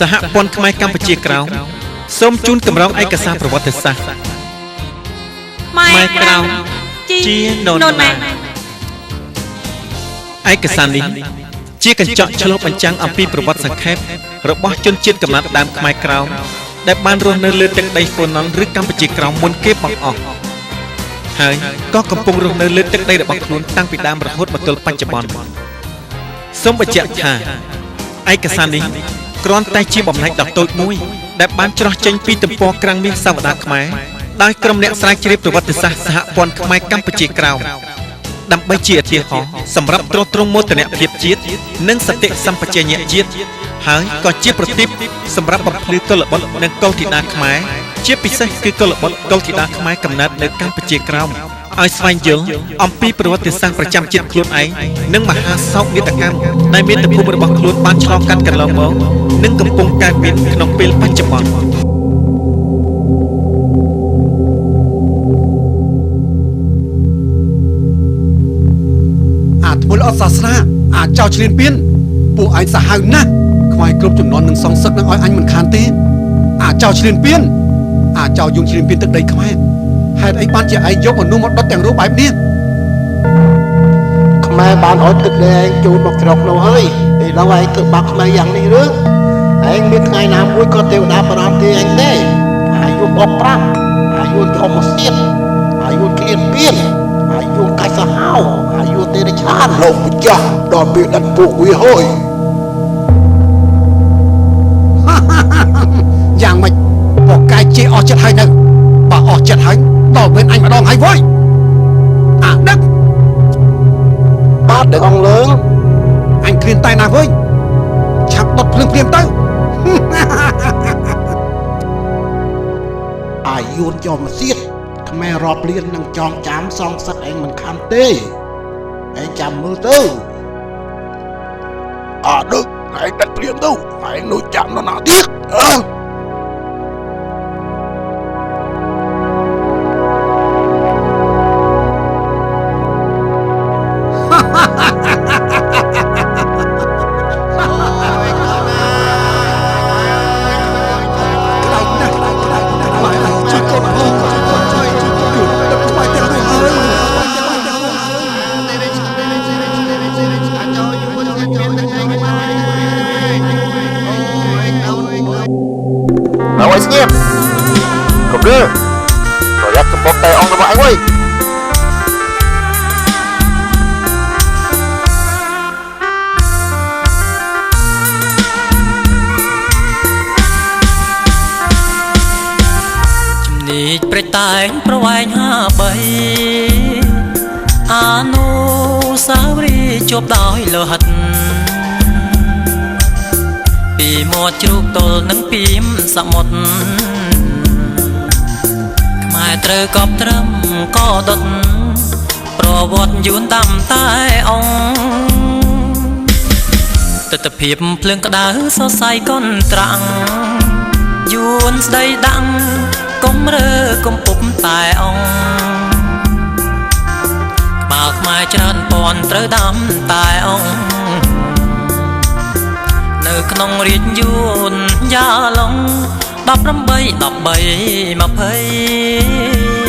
សហព័ន្ធខ្មែរកម្ពុជាក្រោមសូមជូនកម្រងឯកសារប្រវត្តិសាស្ត្រខ្មែរក្រោមជានរណាឯកសារនេះជាកញ្ចក់ឆ្លុះបញ្ចាំងអំពីប្រវត្តិសង្ខេបរបស់ជនជាតិកំណត់ដើមខ្មែរក្រោមដែលបានរស់នៅលើទឹកដីហ្វូណនឬកម្ពុជាក្រោមមុនគេបង្អស់ហើយក៏កំពុងរស់នៅលើទឹកដីរបស់ខ្លួនតាំងពីដើមរហូតមកទល់បច្ចុប្បន្នសូមបញ្ជាក់ថាឯកសារនេះគ្រាន់តែជាបំណែកដ៏តូចមួយដែលបានច្រោះចេញពីទំព័រក្រាំងមាសសាវតាខ្មែរដោយក្រុមអ្នកស្រាវជ្រាវប្រវត្តិសាស្ត្រសហព័ន្ធខ្មែរកម្ពុជាក្រោមដើម្បីជាឧទាហរណ៍សម្រាប់ទ្រទ្រង់មោទនភាពជាតិនិងសតិសម្បជញ្ញៈជាតិហើយក៏ជាប្រទីបសម្រាប់បំភ្លឺកុលបុត្រនិងកុលធីតាខ្មែរជាពិសេសគឺកុលបុត្រកុលធីតាខ្មែរកំណើតនៅកម្ពុជាក្រោមឲ្យស្វែងយល់អំពីប្រវត្តិសាស្ត្រប្រចាំជាតិខ្លួនឯងនិងមហាសោកនាដកម្មដែលមាតុភូមិរបស់ខ្លួនបានឆ្លងកាត់កន្លងមកនិងកំពុងកើតមានក្នុងពេលបច្ចុប្បន្នអាធ្វើអត់សាសនាអាចោលឈ្លានពានពួកឯងសាហាវណាស់ខ្មែរគ្រប់ចំនួននឹងសងសឹកនឹងឲ្យអញមិនខានទេអាចោលឈ្លានពានអាចោលយងឈ្លានពានទឹកដីខ្មែរហេតុអីបានជាឯងយកមនុស្សមកដុតទាំងរូបបែបនេះខ្មែរបានឲ្យទឹកដីឯងចូលមកច្រកនោះហើយឥឡូវឯងធ្វើបាបខ្មែរយ៉ាងនេះឬឯងមានថ្ងៃណាមួយក៏ទេវតាប្រំទេឯងទេអាយុ15អាយុធម្មជាតិអាយុឃ្លានពៀនអាយុកាច់សាហាវអាយុទេរិឆានលោកម្ចាស់ដល់ពេលដិតពួកវាហើយយ៉ាងម៉េចបកកាយជេរអស់ចិត្តហើយនៅបើអស់ចិត្តហើយដល់វិញអញម្ដងហើយវើយអាដឹកបាទដឹកអង្គលើងអញគ្រានតែណាវើយឆាប់ដុតភ្លើងភ្លាមទៅអាយុនចំសៀតខ្មែររាប់លាននឹងចងចាំសងសឹកឯងមិនខានទេឯងចាំមើលទៅអាដឹកឯងដិតភ្លាមទៅឯងនៅចាំនរណាទៀតអើ ព្រែកតែងប្រវែង53អនុស្សាវរីយ៍ជាប់ដោយលោហិតពីមាត់ជ្រូកទល់នឹងពីមសមុទ្រខ្មែរត្រូវកប់ត្រឹមក៏ដុតប្រវត្តិយួនដាំតែអង្គទិដ្ឋភាពភ្លើងក្តៅសរសៃកុនត្រាំងយួនស្ដីដាំងកុំរើកុំពុបតែអង្គក្បាលខ្មែរច្រើនពាន់ត្រូវដាំតែអង្គនៅក្នុងរាជយួនយ៉ាឡុង18 13 20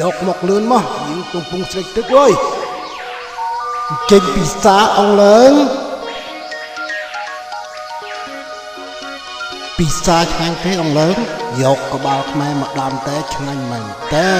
យកមកលឿនមកយើងកំពុងស្រេកទឹកហើយចេញពិសាអង្គលើងពិសាឆ្ងាញ់ទេអង្គលើងយកក្បាលខ្មែរមកដាំតែឆ្ងាញ់មែនតើ